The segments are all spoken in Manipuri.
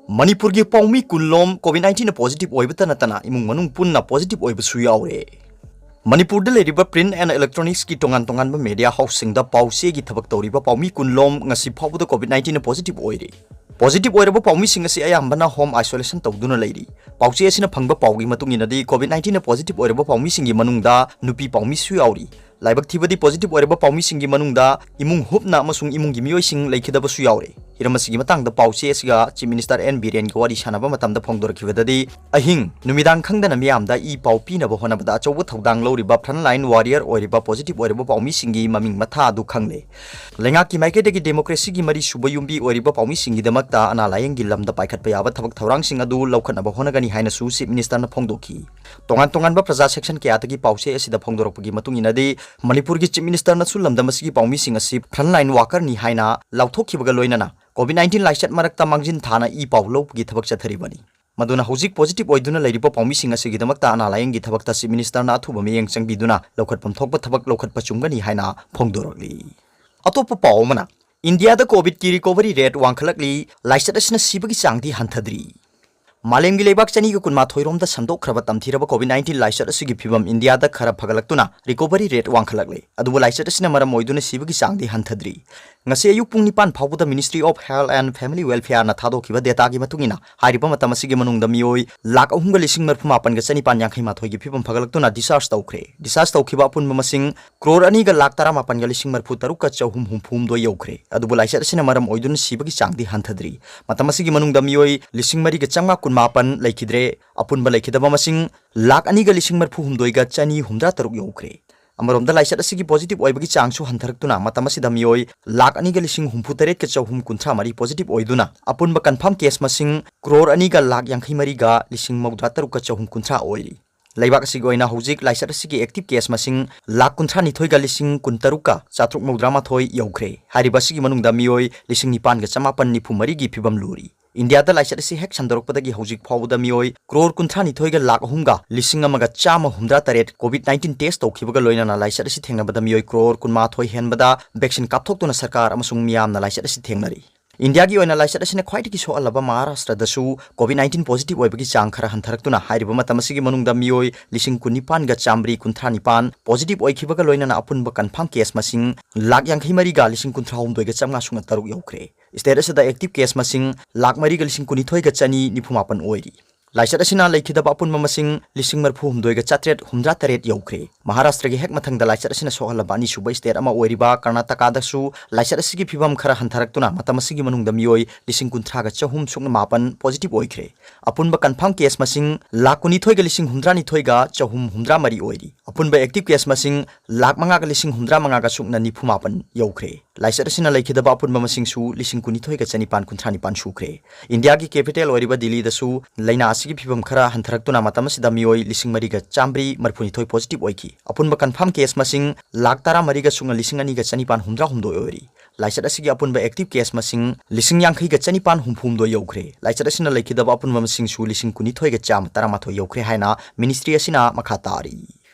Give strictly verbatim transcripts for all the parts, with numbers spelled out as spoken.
ꯃꯅꯤꯄꯨꯔꯒꯤ ꯄꯥꯎꯃꯤ ꯀꯨꯟꯂꯣꯝ COVID nineteen positive ꯑꯣꯏꯕꯇ ꯅꯠꯇꯅ ꯏꯃꯨꯡ ꯃꯅꯨꯡ ꯄꯨꯟꯅ positive ꯑꯣꯏꯕꯁꯨ ꯌꯥꯎꯔꯦ꯫ ꯃꯅꯤꯄꯨꯔꯗ ꯂꯩꯔꯤꯕ print and electronicsꯀꯤ ꯇꯣꯉꯥꯟ ꯇꯣꯉꯥꯟꯕ media houseꯁꯤꯡꯗ ꯄꯥꯎ ꯆꯦꯒꯤ ꯊꯕꯛ ꯇꯧꯔꯤꯕ ꯄꯥꯎꯃꯤ ꯀꯨꯟꯂꯣꯝ ꯉꯁꯤ ꯐꯥꯎꯕꯗ COVID nineteen positive ꯑꯣꯏꯔꯤ꯫ Positive ꯑꯣꯏꯔꯕ ꯄꯥꯎꯃꯤꯁꯤꯡ ꯑꯁꯤ ꯑꯌꯥꯝꯕꯅ home isolation ꯇꯧꯗꯨꯅ ꯂꯩꯔꯤ꯫ ꯄꯥꯎ ꯆꯦ ꯑꯁꯤꯅ ꯐꯪꯕ ꯄꯥꯎꯒꯤ ꯃꯇꯨꯡ ꯏꯟꯅꯗꯤ, COVID nineteen positive ꯑꯣꯏꯔꯕ ꯄꯥꯎꯃꯤꯁꯤꯡꯒꯤ ꯃꯅꯨꯡꯗ ꯅꯨꯄꯤ ꯄꯥꯎꯃꯤꯁꯨ ꯌꯥꯎꯔꯤ꯫ ꯂꯥꯏꯕꯛ ꯊꯤꯕꯗꯤ, positive ꯑꯣꯏꯔꯕ ꯄꯥꯎꯃꯤꯁꯤꯡꯒꯤ ꯃꯅꯨꯡꯗ ꯏꯃꯨꯡ ꯍꯨꯞꯅ ꯑꯃꯁꯨꯡ ꯏꯃꯨꯡꯒꯤ ꯃꯤꯑꯣꯏꯁꯤꯡ ꯂꯩꯈꯤꯗꯕꯁꯨ ꯌꯥꯎꯔꯦ꯫ ꯍꯤꯔꯝ ꯑꯁꯤꯒꯤ ꯃꯇꯥꯡꯗ ꯄꯥꯎ ꯆꯦ ꯑꯁꯤꯒ Chief Minister N ꯕꯤꯔꯦꯟꯒ ꯋꯥꯔꯤ ꯁꯥꯟꯅꯕ ꯃꯇꯝꯗ ꯐꯣꯡꯗꯣꯔꯛꯈꯤꯕꯗꯗꯤ, ꯑꯍꯤꯡ ꯅꯨꯃꯤꯗꯥꯡ ꯈꯪꯗꯅ ꯃꯤꯌꯥꯝꯗ ꯏ ꯄꯥꯎ ꯄꯤꯅꯕ ꯍꯣꯠꯅꯕꯗ ꯑꯆꯧꯕ ꯊꯧꯗꯥꯡ ꯂꯧꯔꯤꯕ frontline warrior ꯑꯣꯏꯔꯤꯕ positive ꯑꯣꯏꯔꯕ ꯄꯥꯎꯃꯤꯁꯤꯡꯒꯤ ꯃꯃꯤꯡ ꯃꯊꯥ ꯑꯗꯨ ꯈꯪꯂꯦ꯫ ꯂꯩꯉꯥꯛꯀꯤ ꯃꯥꯏꯀꯩꯗꯒꯤ democracyꯒꯤ ꯃꯔꯤ ꯁꯨꯕ ꯌꯨꯝꯕꯤ ꯑꯣꯏꯔꯤꯕ ꯄꯥꯎꯃꯤꯁꯤꯡꯒꯤꯗꯃꯛꯇ ꯑꯅꯥ ꯂꯥꯌꯦꯡꯒꯤ ꯂꯝꯗ ꯄꯥꯏꯈꯠꯄ ꯌꯥꯕ ꯊꯕꯛ ꯊꯧꯔꯥꯡꯁꯤꯡ ꯑꯗꯨ ꯂꯧꯈꯠꯅꯕ ꯍꯣꯠꯅꯒꯅꯤ ꯍꯥꯏꯅꯁꯨ Chief Ministerꯅ ꯐꯣꯡꯗꯣꯛꯈꯤ꯫ ꯇꯣꯉꯥꯟ ꯇꯣꯉꯥꯟꯕ ꯄ꯭ꯔꯖꯥ section ꯀꯌꯥꯗꯒꯤ ꯄꯥꯎ ꯆꯦ ꯑꯁꯤꯗ ꯐꯣꯡꯗꯣꯔꯛꯄꯒꯤ ꯃꯇꯨꯡ ꯏꯟꯅꯗꯤ, ꯃꯅꯤꯄꯨꯔꯒꯤ Chief Ministerꯅꯁꯨ ꯂꯝꯗꯝ ꯑꯁꯤꯒꯤ ꯄꯥꯎꯃꯤꯁꯤꯡ ꯑꯁꯤ frontline workerꯅꯤ ꯍꯥꯏꯅ ꯂꯥꯎꯊꯣꯛꯈꯤꯕꯒ ꯂꯣꯏꯅꯅ COVID nineteen ꯂꯥꯏꯆꯠ ꯃꯔꯛꯇ ꯃꯥꯡꯖꯤꯟ ꯊꯥꯅ ꯏ ꯄꯥꯎ ꯂꯧꯕꯒꯤ ꯊꯕꯛ ꯆꯠꯊꯔꯤꯕꯅꯤ꯫ ꯃꯗꯨꯅ ꯍꯧꯖꯤꯛ positive ꯑꯣꯏꯗꯨꯅ ꯂꯩꯔꯤꯕ ꯄꯥꯎꯃꯤꯁꯤꯡ ꯑꯁꯤꯒꯤꯗꯃꯛꯇ ꯑꯅꯥ ꯂꯥꯌꯦꯡꯒꯤ ꯊꯕꯛꯇ Chief Ministerꯅ ꯑꯊꯨꯕ ꯃꯤꯠꯌꯦꯡ ꯆꯪꯕꯤꯗꯨꯅ ꯂꯧꯈꯠꯐꯝ ꯊꯣꯛꯄ ꯊꯕꯛ ꯂꯧꯈꯠꯄ ꯆꯨꯝꯒꯅꯤ ꯍꯥꯏꯅ ꯐꯣꯡꯗꯣꯔꯛꯂꯤ꯫ ꯑꯇꯣꯞꯄ ꯄꯥꯎ ꯑꯃꯅ, ꯏꯟꯗꯤꯌꯥꯗ COVIDꯀꯤ recovery rate ꯋꯥꯡꯈꯠꯂꯛꯂꯤ, ꯂꯥꯏꯆꯠ ꯑꯁꯤꯅ ꯁꯤꯕꯒꯤ ꯆꯥꯡꯗꯤ ꯍꯟꯊꯗ꯭ꯔꯤ꯫ ꯃꯥꯂꯦꯝꯒꯤ ꯂꯩꯕꯥꯛ ꯆꯅꯤꯒ ꯀꯨꯟꯃꯥꯊꯣꯏ ꯔꯣꯝꯗ ꯁꯟꯗꯣꯛꯈ꯭ꯔꯕ ꯇꯝꯊꯤꯔꯕ COVID nineteen ꯂꯥꯏꯆꯠ ꯑꯁꯤꯒꯤ ꯐꯤꯕꯝ ꯏꯟꯗꯤꯌꯥꯗ ꯈꯔ ꯐꯒꯠꯂꯛꯇꯨꯅ recovery rate ꯋꯥꯡꯈꯠꯂꯛꯂꯦ꯫ ꯑꯗꯨꯕꯨ ꯂꯥꯏꯆꯠ ꯑꯁꯤꯅ ꯃꯔꯝ ꯑꯣꯏꯗꯨꯅ ꯁꯤꯕꯒꯤ ꯆꯥꯡꯗꯤ ꯍꯟꯊꯗ꯭ꯔꯤ꯫ ꯉꯁꯤ ꯑꯌꯨꯛ ꯄꯨꯡ ꯅꯤꯄꯥꯟ ꯐꯥꯎꯕꯗ Ministry of Health and Family Welfareꯅ ꯊꯥꯗꯣꯛꯈꯤꯕ dataꯒꯤ ꯃꯇꯨꯡ ꯏꯟꯅ, ꯍꯥꯏꯔꯤꯕ ꯃꯇꯝ ꯑꯁꯤꯒꯤ ꯃꯅꯨꯡꯗ ꯃꯤꯑꯣꯏ ꯂꯥꯈ ꯑꯍꯨꯝꯒ ꯂꯤꯁꯤꯡ ꯃꯔꯤꯐꯨ ꯃꯥꯄꯟꯒ ꯆꯅꯤꯄꯥꯟ ꯌꯥꯡꯈꯩ ꯃꯥꯊꯣꯏꯒꯤ ꯐꯤꯕꯝ ꯐꯒꯠꯂꯛꯇꯨꯅ discharge ꯇꯧꯈ꯭ꯔꯦ꯫ Discharge ꯇꯧꯈꯤꯕ ꯑꯄꯨꯟꯕ ꯃꯁꯤꯡ ꯀ꯭ꯔꯣꯔ ꯑꯅꯤꯒ ꯂꯥꯈ ꯇꯔꯥꯃꯥꯄꯟꯒ ꯂꯤꯁꯤꯡ ꯃꯔꯤꯐꯨ ꯇꯔꯨꯛꯀ ꯆꯍꯨꯝ ꯍꯨꯝꯐꯨ ꯍꯨꯝꯗꯣꯏ ꯌꯧꯈ꯭ꯔꯦ꯫ ꯑꯗꯨꯕꯨ ꯂꯥꯏꯆꯠ ꯑꯁꯤꯅ ꯃꯔꯝ ꯑꯣꯏꯗꯨꯅ ꯁꯤꯕꯒꯤ ꯆꯥꯡꯗꯤ ꯍꯟꯊꯗ꯭ꯔꯤ꯫ ꯃꯇꯝ ꯑꯁꯤꯒꯤ ꯃꯅꯨꯡꯗ ꯃꯤꯑꯣꯏ ꯂꯤꯁꯤꯡ ꯃꯔꯤꯒ ꯆꯥꯝꯃꯉꯥ ꯀꯨꯟꯃꯥꯄꯟ ꯂꯩꯈꯤꯗ꯭ꯔꯦ꯫ ꯑꯄꯨꯟꯕ ꯂꯩꯈꯤꯗꯕ ꯃꯁꯤꯡ ꯂꯥꯈ ꯑꯅꯤꯒ ꯂꯤꯁꯤꯡ ꯃꯔꯤꯐꯨ ꯍꯨꯝꯗꯣꯏꯒ ꯆꯅꯤ ꯍꯨꯝꯗ꯭ꯔꯥ ꯇꯔꯨꯛ ꯌꯧꯈ꯭ꯔꯦ꯫ ꯑꯃꯔꯣꯝꯗ ꯂꯥꯏꯆꯠ ꯑꯁꯤꯒꯤ positive ꯑꯣꯏꯕꯒꯤ ꯆꯥꯡꯁꯨ ꯍꯟꯊꯔꯛꯇꯨꯅ ꯃꯇꯝ ꯑꯁꯤꯗ ꯃꯤꯑꯣꯏ ꯂꯥꯈ ꯑꯅꯤꯒ ꯂꯤꯁꯤꯡ ꯍꯨꯝꯐꯨ ꯇꯔꯦꯠꯀ ꯆꯍꯨꯝ ꯀꯨꯟꯊ꯭ꯔꯥ ꯃꯔꯤ positive ꯑꯣꯏꯗꯨꯅ ꯑꯄꯨꯟꯕ confirm case ꯃꯁꯤꯡ ꯀ꯭ꯔꯣꯔ ꯑꯅꯤꯒ ꯂꯥꯈ ꯌꯥꯡꯈꯩ ꯃꯔꯤꯒ ꯂꯤꯁꯤꯡ ꯃꯧꯗ꯭ꯔꯥ ꯇꯔꯨꯛꯀ ꯆꯍꯨꯝ ꯀꯨꯟꯊ꯭ꯔꯥ ꯑꯣꯏꯔꯤ꯫ ꯂꯩꯕꯥꯛ ꯑꯁꯤꯒꯤ ꯑꯣꯏꯅ ꯍꯧꯖꯤꯛ ꯂꯥꯏꯆꯠ ꯑꯁꯤꯒꯤ active case ꯃꯁꯤꯡ ꯂꯥꯈ ꯀꯨꯟꯊ꯭ꯔꯥ ꯅꯤꯊꯣꯏꯒ ꯂꯤꯁꯤꯡ ꯀꯨꯟꯇꯔꯨꯛꯀ ꯆꯥꯇ꯭ꯔꯨꯛ ꯃꯧꯗ꯭ꯔꯥ ꯃꯥꯊꯣꯏ ꯌꯧꯈ꯭ꯔꯦ꯫ ꯍꯥꯏꯔꯤꯕ ꯑꯁꯤꯒꯤ ꯃꯅꯨꯡꯗ ꯃꯤꯑꯣꯏ ꯂꯤꯁꯤꯡ ꯅꯤꯄꯥꯟꯒ ꯆꯃꯥꯄꯟ ꯅꯤꯐꯨ ꯃꯔꯤꯒꯤ ꯐꯤꯕꯝ ꯂꯨꯔꯤ꯫ ꯏꯟꯗꯤꯌꯥꯗ ꯂꯥꯏꯆꯠ ꯑꯁꯤ ꯍꯦꯛ ꯁꯟꯗꯣꯔꯛꯄꯗꯒꯤ ꯍꯧꯖꯤꯛ ꯐꯥꯎꯕꯗ ꯃꯤꯑꯣꯏ ꯀ꯭ꯔꯣꯔ ꯀꯨꯟꯊ꯭ꯔꯥ ꯅꯤꯊꯣꯏꯒ ꯂꯥꯈ ꯑꯍꯨꯝꯒ ꯂꯤꯁꯤꯡ ꯑꯃꯒ ꯆꯥꯝꯃ ꯍꯨꯝꯗ꯭ꯔꯥ ꯇꯔꯦꯠ COVID nineteen test ꯇꯧꯈꯤꯕꯒ ꯂꯣꯏꯅꯅ ꯂꯥꯏꯆꯠ ꯑꯁꯤ ꯊꯦꯡꯅꯕꯗ ꯃꯤꯑꯣꯏ ꯀ꯭ꯔꯣꯔ ꯀꯨꯟꯃꯥꯊꯣꯏ ꯍꯦꯟꯕꯗ vaccine ꯀꯥꯞꯊꯣꯛꯇꯨꯅ ꯁꯔꯀꯥꯔ ꯑꯃꯁꯨꯡ ꯃꯤꯌꯥꯝꯅ ꯂꯥꯏꯆꯠ ꯑꯁꯤ ꯊꯦꯡꯅꯔꯤ꯫ ꯏꯟꯗꯤꯌꯥꯒꯤ ꯑꯣꯏꯅ ꯂꯥꯏꯆꯠ ꯑꯁꯤꯅ ꯈ꯭ꯋꯥꯏꯗꯒꯤ ꯁꯣꯛꯍꯜꯂꯕ ꯃꯍꯥꯔꯥꯁꯇ꯭ꯔꯗꯁꯨ COVID nineteen positive ꯑꯣꯏꯕꯒꯤ ꯆꯥꯡ ꯈꯔ ꯍꯟꯊꯔꯛꯇꯨꯅ ꯍꯥꯏꯔꯤꯕ ꯃꯇꯝ ꯑꯁꯤꯒꯤ ꯃꯅꯨꯡꯗ ꯃꯤꯑꯣꯏ ꯂꯤꯁꯤꯡ ꯀꯨꯟꯅꯤꯄꯥꯟꯒ ꯆꯥꯃꯔꯤ ꯀꯨꯟꯊ꯭ꯔꯥ ꯅꯤꯄꯥꯟ positive ꯑꯣꯏꯈꯤꯕꯒ ꯂꯣꯏꯅꯅ ꯑꯄꯨꯟꯕ confirm case ꯃꯁꯤꯡ ꯂꯥꯈ ꯌꯥꯡꯈꯩ ꯃꯔꯤꯒ ꯂꯤꯁꯤꯡ ꯀꯨꯟꯊ꯭ꯔꯥ ꯍꯨꯝꯗꯣꯏꯒ ꯆꯥꯝꯃꯉꯥ ꯁꯨꯞꯅ ꯇꯔꯨꯛ ꯌꯧꯈ꯭ꯔꯦ꯫ State ꯑꯁꯤꯗ active case ꯃꯁꯤꯡ ꯂꯥꯈ ꯃꯔꯤꯒ ꯂꯤꯁꯤꯡ ꯀꯨꯟꯅꯤꯊꯣꯏꯒ ꯆꯅꯤ ꯅꯤꯐꯨ ꯃꯥꯄꯟ ꯑꯣꯏꯔꯤ꯫ ꯂꯥꯏꯆꯠ ꯑꯁꯤꯅ ꯂꯩꯈꯤꯗꯕ ꯑꯄꯨꯟꯕ ꯃꯁꯤꯡ ꯂꯤꯁꯤꯡ ꯃꯔꯤꯐꯨ ꯍꯨꯝꯗꯣꯏꯒ ꯆꯥꯇ꯭ꯔꯦꯠ ꯍꯨꯝꯗ꯭ꯔꯥ ꯇꯔꯦꯠ ꯌꯧꯈ꯭ꯔꯦ꯫ ꯃꯍꯥꯔꯥꯁꯇ꯭ꯔꯒꯤ ꯍꯦꯛ ꯃꯊꯪꯗ ꯂꯥꯏꯆꯠ ꯑꯁꯤꯅ ꯁꯣꯛꯍꯜꯂꯕ ꯑꯅꯤꯁꯨꯕ state ꯑꯃ ꯑꯣꯏꯔꯤꯕ ꯀꯔꯅꯥꯇꯀꯥꯗꯁꯨ ꯂꯥꯏꯆꯠ ꯑꯁꯤꯒꯤ ꯐꯤꯕꯝ ꯈꯔ ꯍꯟꯊꯔꯛꯇꯨꯅ ꯃꯇꯝ ꯑꯁꯤꯒꯤ ꯃꯅꯨꯡꯗ ꯃꯤꯑꯣꯏ ꯂꯤꯁꯤꯡ ꯀꯨꯟꯊ꯭ꯔꯥꯒ ꯆꯍꯨꯝ ꯁꯨꯞꯅ ꯃꯥꯄꯟ positive ꯑꯣꯏꯈ꯭ꯔꯦ꯫ ꯑꯄꯨꯟꯕ confirm case ꯃꯁꯤꯡ ꯂꯥꯈ ꯀꯨꯟꯅꯤꯊꯣꯏꯒ ꯂꯤꯁꯤꯡ ꯍꯨꯝꯗ꯭ꯔꯥꯅꯤꯊꯣꯏꯒ ꯆꯍꯨꯝ ꯍꯨꯝꯗ꯭ꯔꯥ ꯃꯔꯤ ꯑꯣꯏꯔꯤ꯫ ꯑꯄꯨꯟꯕ active case ꯃꯁꯤꯡ ꯂꯥꯈ ꯃꯉꯥꯒ ꯂꯤꯁꯤꯡ ꯍꯨꯝꯗ꯭ꯔꯥ ꯃꯉꯥꯒ ꯁꯨꯞꯅ ꯅꯤꯐꯨ ꯃꯥꯄꯟ ꯌꯧꯈ꯭ꯔꯦ꯫ ꯂꯥꯏꯆꯠ ꯑꯁꯤꯅ ꯂꯩꯈꯤꯗꯕ ꯑꯄꯨꯟꯕ ꯃꯁꯤꯡꯁꯨ ꯂꯤꯁꯤꯡ ꯀꯨꯟꯅꯤꯊꯣꯏꯒ ꯆꯅꯤꯄꯥꯟ ꯀꯨꯟꯊ꯭ꯔꯥ ꯅꯤꯄꯥꯟ ꯁꯨꯈ꯭ꯔꯦ꯫ ꯏꯟꯗꯤꯌꯥꯒꯤ capital ꯑꯣꯏꯔꯤꯕ ꯗꯤꯜꯂꯤꯗꯁꯨ ꯂꯥꯏꯅꯥ ꯑꯁꯤꯒꯤ ꯐꯤꯕꯝ ꯈꯔ ꯍꯟꯊꯔꯛꯇꯨꯅ ꯃꯇꯝ ꯑꯁꯤꯗ ꯃꯤꯑꯣꯏ ꯂꯤꯁꯤꯡ ꯃꯔꯤꯒ ꯆꯥꯃꯔꯤ ꯃꯔꯤꯐꯨꯅꯤꯊꯣꯏ positive ꯑꯣꯏꯈꯤ꯫ ꯑꯄꯨꯟꯕ confirm case ꯃꯁꯤꯡ ꯂꯥꯈ ꯇꯔꯥꯃꯔꯤꯒ ꯁꯨꯞꯅ ꯂꯤꯁꯤꯡ ꯑꯅꯤꯒ ꯆꯅꯤꯄꯥꯟ ꯍꯨꯝꯗ꯭ꯔꯥꯍꯨꯝꯗꯣꯏ ꯑꯣꯏꯔꯤ꯫ ꯂꯥꯏꯆꯠ ꯑꯁꯤꯒꯤ ꯑꯄꯨꯟꯕ active case ꯃꯁꯤꯡ ꯂꯤꯁꯤꯡ ꯌꯥꯡꯈꯩꯒ ꯆꯅꯤꯄꯥꯟ ꯍꯨꯝꯐꯨꯍꯨꯝꯗꯣꯏ ꯌꯧꯈ꯭ꯔꯦ꯫ ꯂꯥꯏꯆꯠ ꯑꯁꯤꯅ ꯂꯩꯈꯤꯗꯕ ꯑꯄꯨꯟꯕ ꯃꯁꯤꯡꯁꯨ ꯂꯤꯁꯤꯡ ꯀꯨꯟꯅꯤꯊꯣꯏꯒ ꯆꯥꯝꯃ ꯇꯔꯥꯃꯥꯊꯣꯏ ꯌꯧꯈ꯭ꯔꯦ ꯍꯥꯏꯅ ministry ꯑꯁꯤꯅ ꯃꯈꯥ ꯇꯥꯔꯤ꯫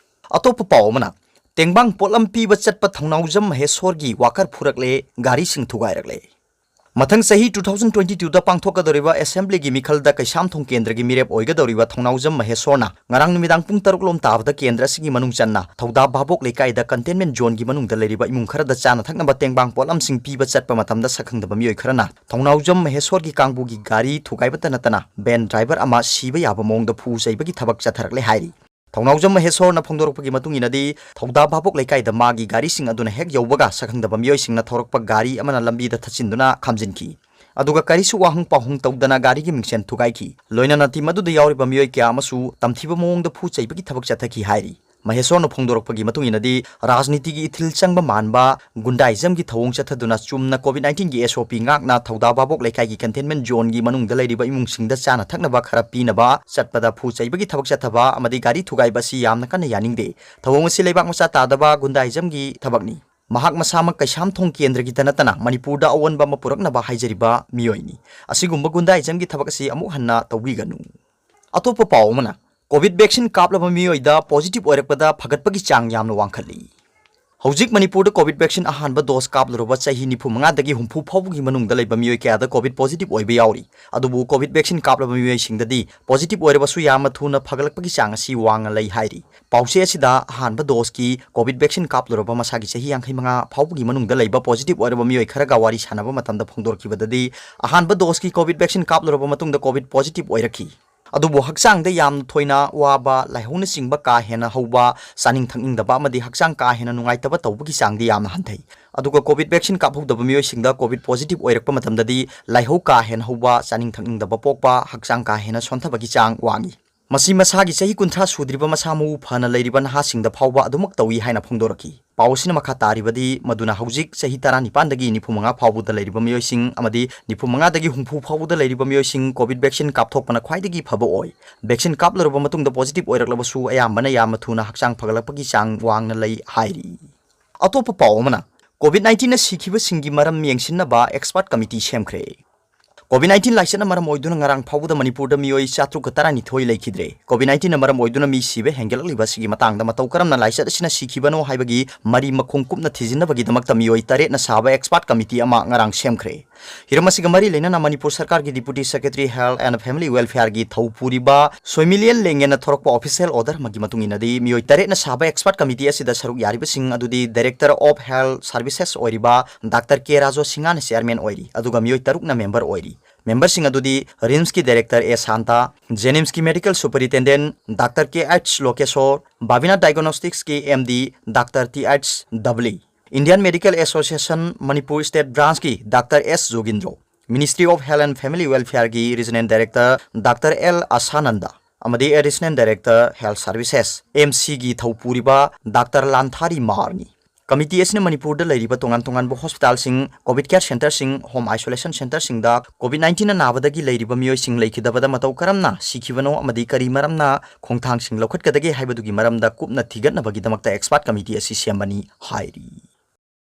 ꯑꯇꯣꯞꯄ ꯄꯥꯎ ꯑꯃꯅ, ꯇꯦꯡꯕꯥꯡ ꯄꯣꯠꯂꯝ ꯄꯤꯕ ꯆꯠꯄ ꯊꯧꯅꯥꯎꯖꯝ ꯃꯍꯦꯁꯣꯔꯒꯤ worker ꯐꯨꯔꯛꯂꯦ, ꯒꯥꯔꯤꯁꯤꯡ ꯊꯨꯒꯥꯏꯔꯛꯂꯦ꯫ ꯃꯊꯪ ꯆꯍꯤ two thousand twenty twoꯗ ꯄꯥꯡꯊꯣꯛꯀꯗꯧꯔꯤꯕ assemblyꯒꯤ ꯃꯤꯈꯜꯗ ꯀꯩꯁꯥꯝꯊꯣꯡ ꯀꯦꯟꯗ꯭ꯔꯒꯤ ꯃꯤꯔꯦꯞ ꯑꯣꯏꯒꯗꯧꯔꯤꯕ ꯊꯧꯅꯥꯎꯖꯝ ꯃꯍꯦꯁꯣꯔꯅ ꯉꯔꯥꯡ ꯅꯨꯃꯤꯗꯥꯡ ꯄꯨꯡ ꯇꯔꯨꯛ ꯂꯣꯝ ꯇꯥꯕꯗ ꯀꯦꯟꯗ꯭ꯔ ꯑꯁꯤꯒꯤ ꯃꯅꯨꯡ ꯆꯟꯅ ꯊꯧꯗꯥ ꯚꯥꯕꯣꯛ ꯂꯩꯀꯥꯏꯗ containment zoneꯒꯤ ꯃꯅꯨꯡꯗ ꯂꯩꯔꯤꯕ ꯏꯃꯨꯡ ꯈꯔꯗ ꯆꯥꯅ ꯊꯛꯅꯕ ꯇꯦꯡꯕꯥꯡ ꯄꯣꯠꯂꯝꯁꯤꯡ ꯄꯤꯕ ꯆꯠꯄ ꯃꯇꯝꯗ ꯁꯛꯈꯪꯗꯕ ꯃꯤꯑꯣꯏ ꯈꯔꯅ ꯊꯧꯅꯥꯎꯖꯝ ꯃꯍꯦꯁꯣꯔꯒꯤ ꯀꯥꯡꯕꯨꯒꯤ ꯒꯥꯔꯤ ꯊꯨꯒꯥꯏꯕꯇ ꯅꯠꯇꯅ van driver ꯑꯃ ꯁꯤꯕ ꯌꯥꯕ ꯃꯑꯣꯡꯗ ꯐꯨ ꯆꯩꯕꯒꯤ ꯊꯕꯛ ꯆꯠꯊꯔꯛꯂꯦ ꯍꯥꯏꯔꯤ꯫ ꯊꯧꯅꯥꯎꯖꯝ ꯃꯍꯦꯁꯣꯔꯅ ꯐꯣꯡꯗꯣꯔꯛꯄꯒꯤ ꯃꯇꯨꯡ ꯏꯟꯅꯗꯤ, ꯊꯧꯗꯥ ꯚꯥꯕꯣꯛ ꯂꯩꯀꯥꯏꯗ ꯃꯥꯒꯤ ꯒꯥꯔꯤꯁꯤꯡ ꯑꯗꯨꯅ ꯍꯦꯛ ꯌꯧꯕꯒ ꯁꯛꯈꯪꯗꯕ ꯃꯤꯑꯣꯏꯁꯤꯡꯅ ꯊꯧꯔꯛꯄ ꯒꯥꯔꯤ ꯑꯃꯅ ꯂꯝꯕꯤꯗ ꯊꯠꯆꯤꯟꯗꯨꯅ ꯈꯥꯝꯖꯤꯟꯈꯤ꯫ ꯑꯗꯨꯒ ꯀꯔꯤꯁꯨ ꯋꯥꯍꯪ ꯄꯥꯎꯍꯪ ꯇꯧꯗꯅ ꯒꯥꯔꯤꯒꯤ ꯃꯤꯡꯁꯦꯟ ꯊꯨꯒꯥꯏꯈꯤ꯫ ꯂꯣꯏꯅꯅ team ꯑꯗꯨꯗ ꯌꯥꯎꯔꯤꯕ ꯃꯤꯑꯣꯏ ꯀꯌꯥ ꯑꯃꯁꯨ ꯇꯝꯊꯤꯕ ꯃꯑꯣꯡꯗ ꯐꯨ ꯆꯩꯕꯒꯤ ꯊꯕꯛ ꯆꯠꯊꯈꯤ ꯍꯥꯏꯔꯤ꯫ ꯃꯍꯦꯁꯣꯔꯅ ꯐꯣꯡꯗꯣꯔꯛꯄꯒꯤ ꯃꯇꯨꯡ ꯏꯟꯅꯗꯤ, ꯔꯥꯖꯅꯤꯇꯤꯒꯤ ꯏꯊꯤꯜ ꯆꯪꯕ ꯃꯥꯟꯕ ꯒꯨꯟꯗꯥꯏꯖꯝꯒꯤ ꯊꯧꯑꯣꯡ ꯆꯠꯊꯗꯨꯅ ꯆꯨꯝꯅ COVID nineteenꯒꯤ SOP ꯉꯥꯛꯅ ꯊꯧꯗꯥ ꯚꯥꯕꯣꯛ ꯂꯩꯀꯥꯏꯒꯤ containment zoneꯒꯤ ꯃꯅꯨꯡꯗ ꯂꯩꯔꯤꯕ ꯏꯃꯨꯡꯁꯤꯡꯗ ꯆꯥꯅ ꯊꯛꯅꯕ ꯈꯔ ꯄꯤꯅꯕ ꯆꯠꯄꯗ ꯐꯨ ꯆꯩꯕꯒꯤ ꯊꯕꯛ ꯆꯠꯊꯕ ꯑꯃꯗꯤ ꯒꯥꯔꯤ ꯊꯨꯒꯥꯏꯕ ꯑꯁꯤ ꯌꯥꯝꯅ ꯀꯟꯅ ꯌꯥꯅꯤꯡꯗꯦ꯫ ꯊꯧꯑꯣꯡ ꯑꯁꯤ ꯂꯩꯕꯥꯛ ꯃꯆꯥ ꯇꯥꯗꯕ ꯒꯨꯟꯗꯥꯏꯖꯝꯒꯤ ꯊꯕꯛꯅꯤ꯫ ꯃꯍꯥꯛ ꯃꯁꯥꯃꯛ ꯀꯩꯁꯥꯝꯊꯣꯡ ꯀꯦꯟꯗ꯭ꯔꯒꯤꯇ ꯅꯠꯇꯅ ꯃꯅꯤꯄꯨꯔꯗ ꯑꯑꯣꯟꯕ ꯑꯃ ꯄꯨꯔꯛꯅꯕ ꯍꯥꯏꯖꯔꯤꯕ ꯃꯤꯑꯣꯏꯅꯤ꯫ ꯑꯁꯤꯒꯨꯝꯕ ꯒꯨꯟꯗꯥꯏꯖꯝꯒꯤ ꯊꯕꯛ ꯑꯁꯤ ꯑꯃꯨꯛ ꯍꯟꯅ ꯇꯧꯕꯤꯒꯅꯨ꯫ ꯑꯇꯣꯞꯄ ꯄꯥꯎ ꯑꯃꯅ, COVID vaccine ꯀꯥꯞꯂꯕ ꯃꯤꯑꯣꯏꯗ positive ꯑꯣꯏꯔꯛꯄꯗ ꯐꯒꯠꯄꯒꯤ ꯆꯥꯡ ꯌꯥꯝꯅ ꯋꯥꯡꯈꯠꯂꯤ꯫ ꯍꯧꯖꯤꯛ ꯃꯅꯤꯄꯨꯔꯗ ꯀꯣꯚꯤꯗ ꯚꯦꯛꯁꯤꯟ ꯑꯍꯥꯟꯕ ꯗꯣꯁ ꯀꯥꯞꯂꯨꯔꯕ ꯆꯍꯤ ꯅꯤꯐꯨ ꯃꯉꯥꯗꯒꯤ ꯍꯨꯝꯐꯨ ꯐꯥꯎꯕꯒꯤ ꯃꯅꯨꯡꯗ ꯂꯩꯕ ꯃꯤꯑꯣꯏ ꯀꯌꯥꯗ ꯀꯣꯚꯤꯗ ꯄꯣꯖꯤꯇꯤꯚ ꯑꯣꯏꯕ ꯌꯥꯎꯔꯤ꯫ ꯑꯗꯨꯕꯨ ꯀꯣꯚꯤꯗ ꯚꯦꯛꯁꯤꯟ ꯀꯥꯞꯂꯕ ꯃꯤꯑꯣꯏꯁꯤꯡꯗꯗꯤ ꯄꯣꯖꯤꯇꯤꯚ ꯑꯣꯏꯔꯕꯁꯨ ꯌꯥꯝꯅ ꯊꯨꯅ ꯐꯒꯠꯂꯛꯄꯒꯤ ꯆꯥꯡ ꯑꯁꯤ ꯋꯥꯡꯅ ꯂꯩ ꯍꯥꯏꯔꯤ꯫ ꯄꯥꯎꯆꯦ ꯑꯁꯤꯗ ꯑꯍꯥꯟꯕ ꯗꯣꯁꯀꯤ ꯀꯣꯚꯤꯗ ꯚꯦꯛꯁꯤꯟ ꯀꯥꯞꯂꯨꯔꯕ ꯃꯁꯥꯒꯤ ꯆꯍꯤ ꯌꯥꯡꯈꯩ ꯃꯉꯥ ꯐꯥꯎꯕꯒꯤ ꯃꯅꯨꯡꯗ ꯂꯩꯕ ꯄꯣꯖꯤꯇꯤꯚ ꯑꯣꯏꯔꯕ ꯃꯤꯑꯣꯏ ꯈꯔꯒ ꯋꯥꯔꯤ ꯁꯥꯟꯅꯕ ꯃꯇꯝꯗ ꯐꯣꯡꯗꯣꯔꯛꯈꯤꯕꯗꯗꯤ, ꯑꯍꯥꯟꯕ ꯗꯣꯁꯀꯤ ꯀꯣꯚꯤꯗ ꯚꯦꯛꯁꯤꯟ ꯀꯥꯞꯂꯨꯔꯕ ꯃꯇꯨꯡꯗ ꯀꯣꯚꯤꯗ ꯄꯣꯖꯤꯇꯤꯚ ꯑꯣꯏꯔꯛꯈꯤ꯫ ꯑꯗꯨꯕꯨ ꯍꯛꯆꯥꯡꯗ ꯌꯥꯝꯅ ꯊꯣꯏꯅ ꯋꯥꯕ, ꯂꯥꯏꯍꯧꯅꯆꯤꯡꯕ ꯀꯥ ꯍꯦꯟꯅ ꯍꯧꯕ, ꯆꯥꯅꯤꯡ ꯊꯛꯅꯤꯡꯗꯕ ꯑꯃꯗꯤ ꯍꯛꯆꯥꯡ ꯀꯥ ꯍꯦꯟꯅ ꯅꯨꯡꯉꯥꯏꯇꯕ ꯇꯧꯕꯒꯤ ꯆꯥꯡꯗꯤ ꯌꯥꯝꯅ ꯍꯟꯊꯩ꯫ ꯑꯗꯨꯒ ꯀꯣꯚꯤꯗ ꯚꯦꯛꯁꯤꯟ ꯀꯥꯞꯍꯧꯗꯕ ꯃꯤꯑꯣꯏꯁꯤꯡꯗ ꯀꯣꯚꯤꯗ ꯄꯣꯖꯤꯇꯤꯚ ꯑꯣꯏꯔꯛꯄ ꯃꯇꯝꯗꯗꯤ ꯂꯥꯏꯍꯧ ꯀꯥ ꯍꯦꯟꯅ ꯍꯧꯕ, ꯆꯥꯅꯤꯡ ꯊꯛꯅꯤꯡꯗꯕ ꯄꯣꯛꯄ, ꯍꯛꯆꯥꯡ ꯀꯥ ꯍꯦꯟꯅ ꯁꯣꯟꯊꯕꯒꯤ ꯆꯥꯡ ꯋꯥꯡꯏ꯫ ꯃꯁꯤ ꯃꯁꯥꯒꯤ ꯆꯍꯤ ꯀꯨꯟꯊ꯭ꯔꯥ ꯁꯨꯗ꯭ꯔꯤꯕ ꯃꯁꯥ ꯃꯎ ꯐꯅ ꯂꯩꯔꯤꯕ ꯅꯍꯥꯁꯤꯡꯗ ꯐꯥꯎꯕ ꯑꯗꯨꯃꯛ ꯇꯧꯏ ꯍꯥꯏꯅ ꯐꯣꯡꯗꯣꯔꯛꯈꯤ꯫ ꯄꯥꯎ ꯑꯁꯤꯅ ꯃꯈꯥ ꯇꯥꯔꯤꯕꯗꯤ ꯃꯗꯨꯅ ꯍꯧꯖꯤꯛ ꯆꯍꯤ ꯇꯔꯥꯅꯤꯄꯥꯟꯗꯒꯤ ꯅꯤꯐꯨ ꯃꯉꯥ ꯐꯥꯎꯕꯗ ꯂꯩꯔꯤꯕ ꯃꯤꯑꯣꯏꯁꯤꯡ ꯑꯃꯗꯤ ꯅꯤꯐꯨ ꯃꯉꯥꯗꯒꯤ ꯍꯨꯝꯐꯨ ꯐꯥꯎꯕꯗ ꯂꯩꯔꯤꯕ ꯃꯤꯑꯣꯏꯁꯤꯡ ꯀꯣꯚꯤꯗ ꯚꯦꯛꯁꯤꯟ ꯀꯥꯞꯊꯣꯛꯄꯅ ꯈ꯭ꯋꯥꯏꯗꯒꯤ ꯐꯕ ꯑꯣꯏ꯫ ꯚꯦꯛꯁꯤꯟ ꯀꯥꯞꯂꯨꯔꯕ ꯃꯇꯨꯡꯗ ꯄꯣꯖꯤꯇꯤꯚ ꯑꯣꯏꯔꯛꯂꯕꯁꯨ ꯑꯌꯥꯝꯕꯅ ꯌꯥꯝꯅ ꯊꯨꯅ ꯍꯛꯆꯥꯡ ꯐꯒꯠꯂꯛꯄꯒꯤ ꯆꯥꯡ ꯋꯥꯡꯅ ꯂꯩ ꯍꯥꯏꯔꯤ꯫ ꯑꯇꯣꯞꯄ ꯄꯥꯎ ꯑꯃꯅ, ꯀꯣꯚꯤꯗ ꯅꯥꯏꯟꯇꯤꯟꯅ ꯁꯤꯈꯤꯕꯁꯤꯡꯒꯤ ꯃꯔꯝ ꯌꯦꯡꯁꯤꯟꯅꯕ ꯑꯦꯛꯁꯄꯔꯠ ꯀꯃꯤꯇꯤ ꯁꯦꯝꯈ꯭ꯔꯦ꯫ ꯀꯣꯚꯤꯗ ꯅꯥꯏꯟꯇꯤꯟ ꯂꯥꯏꯆꯠꯅ ꯃꯔꯝ ꯑꯣꯏꯗꯨꯅ ꯉꯔꯥꯡ ꯐꯥꯎꯕꯗ ꯃꯅꯤꯄꯨꯔꯗ ꯃꯤꯑꯣꯏ ꯆꯥꯇ꯭ꯔꯨꯛꯀ ꯇꯔꯥꯅꯤꯊꯣꯏ ꯂꯩꯈꯤꯗ꯭ꯔꯦ꯫ ꯀꯣꯚꯤꯗ ꯅꯥꯏꯟꯇꯤꯟꯅ ꯃꯔꯝ ꯑꯣꯏꯗꯨꯅ ꯃꯤ ꯁꯤꯕ ꯍꯦꯟꯒꯠꯂꯛꯂꯤꯕ ꯑꯁꯤꯒꯤ ꯃꯇꯥꯡꯗ ꯃꯇꯧ ꯀꯔꯝꯅ ꯂꯥꯏꯆꯠ ꯑꯁꯤꯅ ꯁꯤꯈꯤꯕꯅꯣ ꯍꯥꯏꯕꯒꯤ ꯃꯔꯤ ꯃꯈꯣꯡ ꯀꯨꯞꯅ ꯊꯤꯖꯤꯟꯅꯕꯒꯤꯗꯃꯛꯇ ꯃꯤꯑꯣꯏ ꯇꯔꯦꯠꯅ ꯁꯥꯕ ꯑꯦꯛꯁꯄꯔꯠ ꯀꯃꯤꯇꯤ ꯑꯃ ꯉꯔꯥꯡ ꯁꯦꯝꯈ꯭ꯔꯦ꯫ ꯍꯤꯔꯝ ꯑꯁꯤꯒ ꯃꯔꯤ ꯂꯩꯅꯅ ꯃꯅꯤꯄꯨꯔ ꯁꯔꯀꯥꯔꯒꯤ Deputy Secretary Health and Family Welfareꯒꯤ ꯊꯧꯄꯨꯔꯤꯕ ꯁꯣꯏꯃꯤꯂꯤꯌꯟ ꯂꯦꯡꯉꯦꯅ ꯊꯣꯔꯛꯄ official order ꯑꯃꯒꯤ ꯃꯇꯨꯡ ꯏꯟꯅꯗꯤ, ꯃꯤꯑꯣꯏ ꯇꯔꯦꯠꯅ ꯁꯥꯕ ꯑꯦꯛꯁꯄꯔꯠ ꯀꯃꯤꯇꯤ ꯑꯁꯤꯗ ꯁꯔꯨꯛ ꯌꯥꯔꯤꯕꯁꯤꯡ ꯑꯗꯨꯗꯤ Director of Health Services ꯑꯣꯏꯔꯤꯕ ꯗꯥꯛꯇꯔ ꯀꯦ ꯔꯥꯖꯣ ꯁꯤꯡꯍꯅ chairman ꯑꯣꯏꯔꯤ, ꯑꯗꯨꯒ ꯃꯤꯑꯣꯏ ꯇꯔꯨꯛꯅ member ꯑꯣꯏꯔꯤ꯫ ꯃꯦꯝꯕꯔꯁꯤꯡ ꯑꯗꯨꯗꯤ ꯔꯤꯝꯁꯀꯤ Director ꯑꯦ ꯁꯥꯟꯇ, ꯖꯦꯅꯤꯝꯁꯀꯤ Medical Superintendent doctor K H Lokeshwar, Babina Diagnosticsꯀꯤ MD ꯗꯥꯛꯇꯔ ꯇꯤ ꯑꯩꯆ ꯗꯕꯂꯤ, Indian Medical Association Manipur State Branchꯀꯤ doctor S Jogindro, Ministry of Health and Family Welfareꯒꯤ Regional Director doctor L Asanand ꯑꯃꯗꯤ Additional Director Health Services, MCꯒꯤ ꯊꯧꯄꯨꯔꯤꯕ ꯗꯥꯛꯇꯔ ꯂꯥꯟꯊꯥꯔꯤ ꯃꯥꯔꯅꯤ꯫ ꯀꯃꯤꯇꯤ ꯑꯁꯤꯅ ꯃꯅꯤꯄꯨꯔꯗ ꯂꯩꯔꯤꯕ ꯇꯣꯉꯥꯟ ꯇꯣꯉꯥꯟꯕ hospitalꯁꯤꯡ, COVID care centreꯁꯤꯡ, home isolationꯁꯤꯡꯗ COVID nineteen ꯅꯥꯕꯗꯒꯤ ꯂꯩꯔꯤꯕ ꯃꯤꯑꯣꯏꯁꯤꯡ ꯂꯩꯈꯤꯗꯕꯗ ꯃꯇꯧ ꯀꯔꯝꯅ ꯁꯤꯈꯤꯕꯅꯣ ꯑꯃꯗꯤ ꯀꯔꯤ ꯃꯔꯝꯅ ꯈꯣꯡꯊꯥꯡꯁꯤꯡ ꯂꯧꯈꯠꯀꯗꯒꯦ ꯍꯥꯏꯕꯗꯨꯒꯤ ꯃꯔꯝꯗ ꯀꯨꯞꯅ ꯊꯤꯒꯠꯅꯕꯒꯤꯗꯃꯛꯇ ꯑꯦꯛꯁꯄꯔꯠ ꯀꯃꯤꯇꯤ ꯑꯁꯤ ꯁꯦꯝꯕꯅꯤ ꯍꯥꯏꯔꯤ꯫